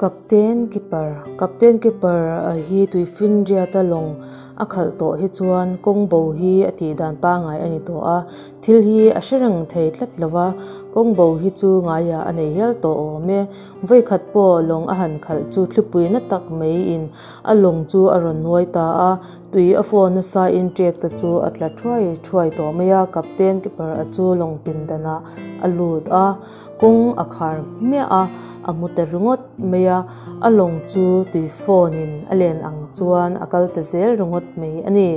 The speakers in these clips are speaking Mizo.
Captain Keeper Captain Keeper a hi tuifinriata lawng a khalh tawh hi chuan kawng bo hi a tih dan pangai a ni tawh a, thil hi a hre reng thei tlat lo va, kawng bo hi chu ngaiah a nei hial tawh awm e. Vawikhat pawh lawng a han khalh chu thlipui na tak mai in a lawng chu a rawn nuai ta a, tui a fawn nasa in ṭek te chu a tla thuai thuai tawh mai a, Captain Keeper a chu lawng pindanah a lut a. Kawng a khar hmiah a, a hmu ta ringawt mai a, a lawng chu tui phone in a len ang chuan a kal ta zel ringawt mai a ni.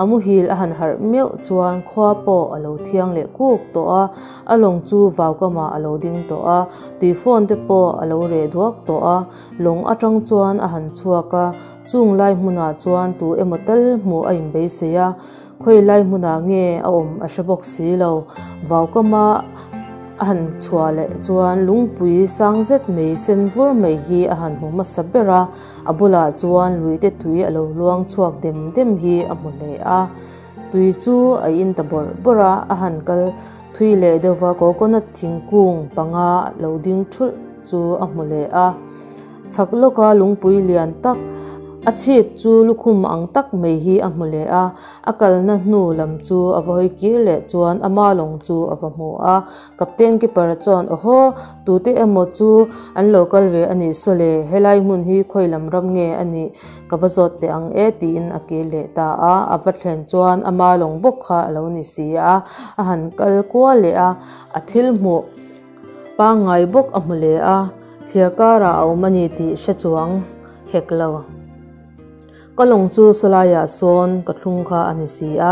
A muhil a han harh meuh chuan khua pawh a lo thiang leh kuk tawh a, a lawng chu vaukamah a lo ding tawh a, tui phone te pawh a lo reh duak tawh a, lawng atang chuan a han chhuak a, chung lai hmunah chuan tu emaw tal hmuh a inbeisei a, Khawi lai hmunah nge a awm a hre bawk si lo. Vaukama a han chhuah leh chuan lungpui sang zet mai sen vur mai hi a han hmu hmasa ber a, a bulah chuan luite tui a lo luang chhuak dem dem hi a hmu hle a. Tui chu a in ta bawrh bawrh a, a han kal thui leh deuh va coconut thingkung panga lo ding thulh chu a hmu leh a. Chhak lawka lungpui lian tak a chhip chu lukhum ang tak mai hi a hmu leh a, a kalna hnu lam chu a va hawi kir leh chuan ama lawng chu a va hmu a. Captain Keeper chuan, Awhaw, tute emaw chu an lo kal ve a nih saw le, helai hmun hi khawi lam ram nge a nih ka va zawt teh ang e tiin a kir leh ta a. A va thlen chuan ama lawng bawk kha a lo ni si a, a han kal kual leh a, a thil hmuh pangngai bawk a hmu leh a. Thliar karah a awm a ni tih hre chuang hek lo. Ka lawng chu sawlaiah sawn ka thlung kha a ni si a,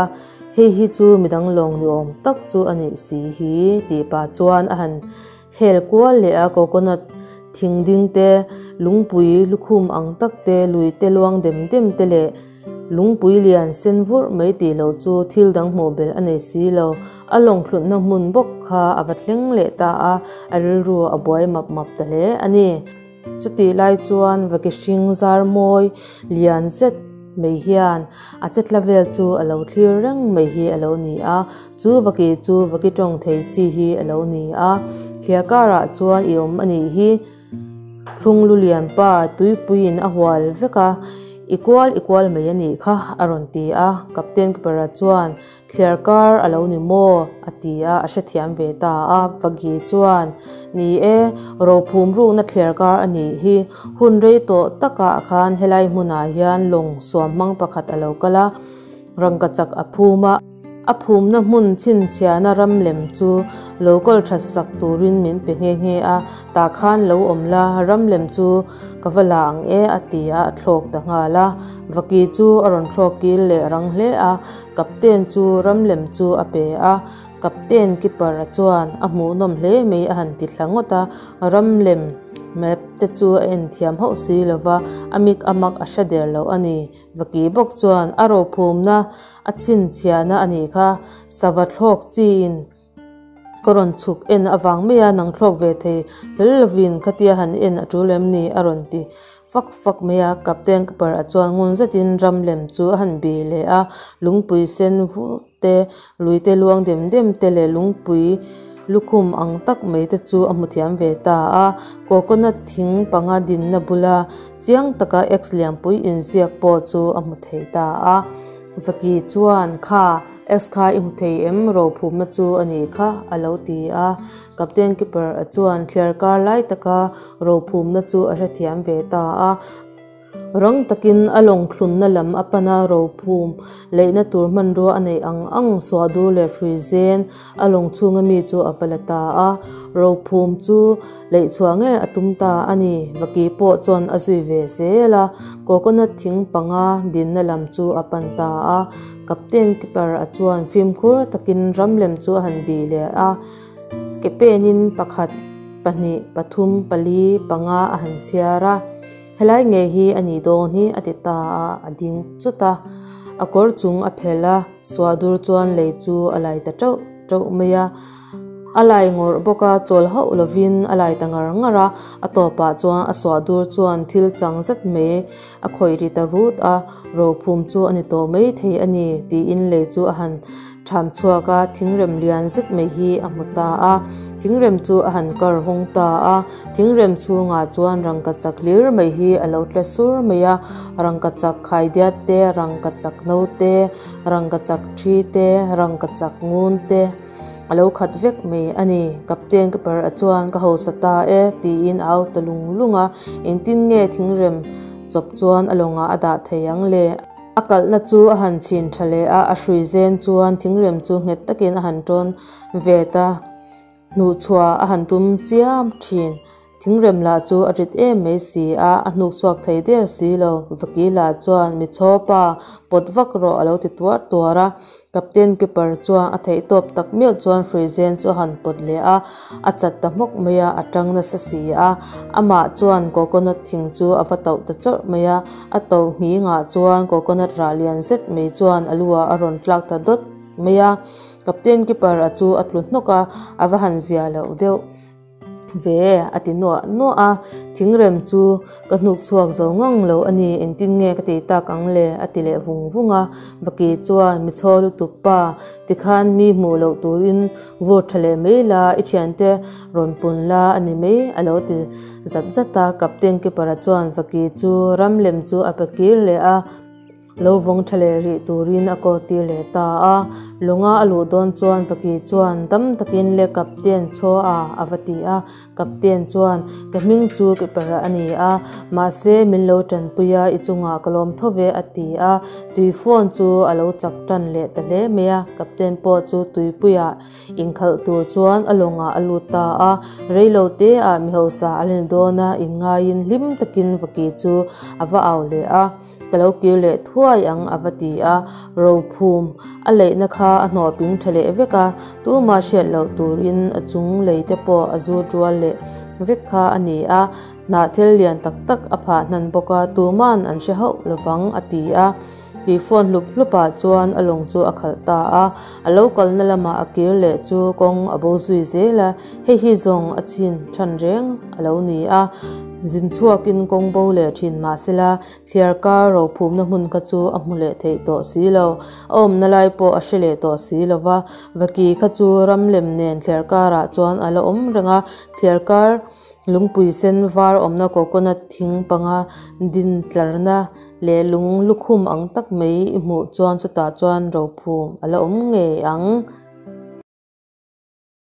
hei hi chu midang lawng ni awm tak chu a nih si hi tih pah chuan a han hel kual leh a, coconut thing ding te, lungpui lukhum ang tak te, lui te luang dem dem te leh Lungpui lian sen vurh mai tih loh chu thil dang hmuh belh a nei si lo. A lawng thlutna hmun bawk kha a va thleng leh ta a, a rilru a buai map map ta hle a ni. Chutih lai chuan vaki hring zar mawi lian zet mai hian a chetla vel chu a lo thlir reng mai hi a lo ni a, chu vaki chu vaki tawng thei chi hi a lo ni a. Thliar karah chuan i awm a nih hi. Thlung lu lian pa tuipuiin a hual vek a, I kual i kual mai a nih kha, a rawn ti a. Captain Cooper-a chuan, Thliar kar a lo ni maw? a ti a, a hrethiam ve ta a. Vagi chuan, Ni e, rophum rukna thliar kar a nih hi. Hun rei tawh takah khan helai hmunah hian lawng suam hmang pakhat a lo kal a, rangkachak a phum a. A phumna hmun chhinchhiahna ram lem chu lo kawl that sak turin min pe nghe nghe a, tah khan lo awm la, ram lem chu ka va la ang e a ti a, a thlawk ta nghal a. Vaki chu a rawn thlawk kil leh rang hle a, Captain chu ram lem chu a pe a, Captain Keeper-a chuan a hmuhnawm hle mai a han ti thla ngawt a, ram lem map te chu a en thiam hauh si lova, a mik a mak a hre der lo a ni. Vaki bawk chuan a rophumna a chhinchhiahna a nih kha, sava thlawk chiin ka rawn chhuk en avang mai a, nang thlawk ve thei hlawl lovin khatia han en a tul em ni? a rawn ti fak fak mai a. Captain Cooper a chuan ngun zetin ram lem chu a han bih leh a, lungpui sen vut te, luite luang dem dem te leh lungpui lukhum ang tak mai te chu a hmu thiam ve ta a. Coconut thing panga dinna bula chiang taka X lianpui inziak pawh chu a hmu thei ta a. Vaki chuan, Kha, X kha i hmu thei em? Rophumna chu a nih kha, a lo ti a. Captain Keeper a chuan thliar kar lai taka rophumna chu a hrethiam ve ta a. Rang takin a lawng thlunna lam a pan a, rophum leihna tur hmanrua a neih ang ang suahdur leh hrui zen a lawng chhunga mi chu a va la ta a. Rophum chu leihchhuah ngei a tum ta a ni. Vaki pawh chuan a zui ve zel a, coconut thing panga dinna lam chu a pan ta a. Captain Keeper a chuan fimkhur takin ram lem chu a han bih leh a, ke penin pakhat, pahnih, pathum, pali, panga a han chhiar a. Helai ngei hi a nih dawn hi a ti ta a, a ding chawt a. A kawr chung a phelh a, suahdur chuan lei chu a lai ta teuh teuh mai a. A lai ngawrh bawk a, chawl hauh lovin a lai ta ngar ngar a. A tawpah chuan a suahdur chuan thil chang zet mai a khawih ri ta rut a, rophum chu a ni tawh mai thei a ni tiin lei chu a han tham chhuak a, thingrem lian zet mai hi a hmu ta a. Thingrem chu a han kar hawng ta a, thingrem chhungah chuan rangkachak hlir mai hi a lo tla sur mai a, rangkachak khaidiat te, rangkachak no te, rangkachak thi te, rangkachak ngun te a lo khat vek mai a ni. Kapten Keeper a chuan ka hausa ta e tiin a au ta lung lung a, engtin nge thingrem chawp chuan a lawngah a dah thei ang le? A kalhna chu a han chhin tha leh a, a hrui zen chuan thingrem chu nghet takin a han tawn vet a, hnuhchhuah a han tum chiam thin. Thingrem lah chu a rit em mai si a, a hnuk chhuak thei der si lo. Vaki lah chuan, Mi chhawpa, pawt vak rawh a lo ti tuar tuar a. Captain Keeper chuan a theihtawp tak meuh chuan hruizen chu a han pawt leh a, a chat ta hmawk mai a, a tang nasa si a. Amah chuan coconut thing chu a va tauh ta chawrh mai a, a tauh nghingah chuan coconut rah lian zet mai chuan a lu ah a rawn tlak ta dawt mai a. Captain Keeper a chu a tlu hnawk a, a va han zia loh deuh. Ve, a ti nuah nuah a, thingrem chu ka hnuk chhuak zo ngang lo a ni, engtin nge ka tih tak ang le? a ti leh vung vung a. Vaki chuan, Mi chhaw lutuk pa, tikhan mi hmuh loh turin vur tha leh mai la, i thiante rawn pun la a ni mai, a lo ti zat zat a. Captain Keeper-a chuan Vaki chu ram lem chu a pe kir leh a. Lo vawng tha leh rih turin a kaw tir leh ta a. Lunga a luh dawn chuan Vaki chuan dam takin le Kapten chhaw a a va ti a. Kapten chuan, Ka hming chu Keeper a ni a, mahse min lo tanpui a, i chungah ka lawm tho ve a ti a. Tui phone chu a lo chak tan leh ta hle mai a. Kapten pawh chu tuipuiah inkhalh tur chuan a lawngah a lut ta a. Reilo teah mi hausa a la ni dawn a, inngaiin hlim takin Vaki chu a va au leh a. Ka lo kir leh thuai ang a va ti a, rophum a leihna kha a hnawh ping tha leh vek a, tumah hriat loh turin a chung lei te pawh a zut rual leh vek kha a ni a, hnahthel lian tak tak a phah hnan bawk a, tuman an hre hauh lovang a ti a. Tih phone hlup hlupah chuan a lawng chu a khalh ta a, a lo kalna lamah a kir leh chu kawng a bo zui zel a, hei hi zawng a chin than reng a lo ni a. Zin chhuakin kawng bo leh thin mahsela, thliar kar rophumna hmun kha chu a hmu leh theih tawh si lo. A awmna lai pawh a hre leh tawh si lo va. Vaki kha chu ram lem nen thliar karah chuan a la awm reng a, thliar kar lungpui sen var awmna coconut thing panga din tlarna leh lung lukhum ang tak mai i hmuh chuan chutah chuan rophum a la awm ngei ang.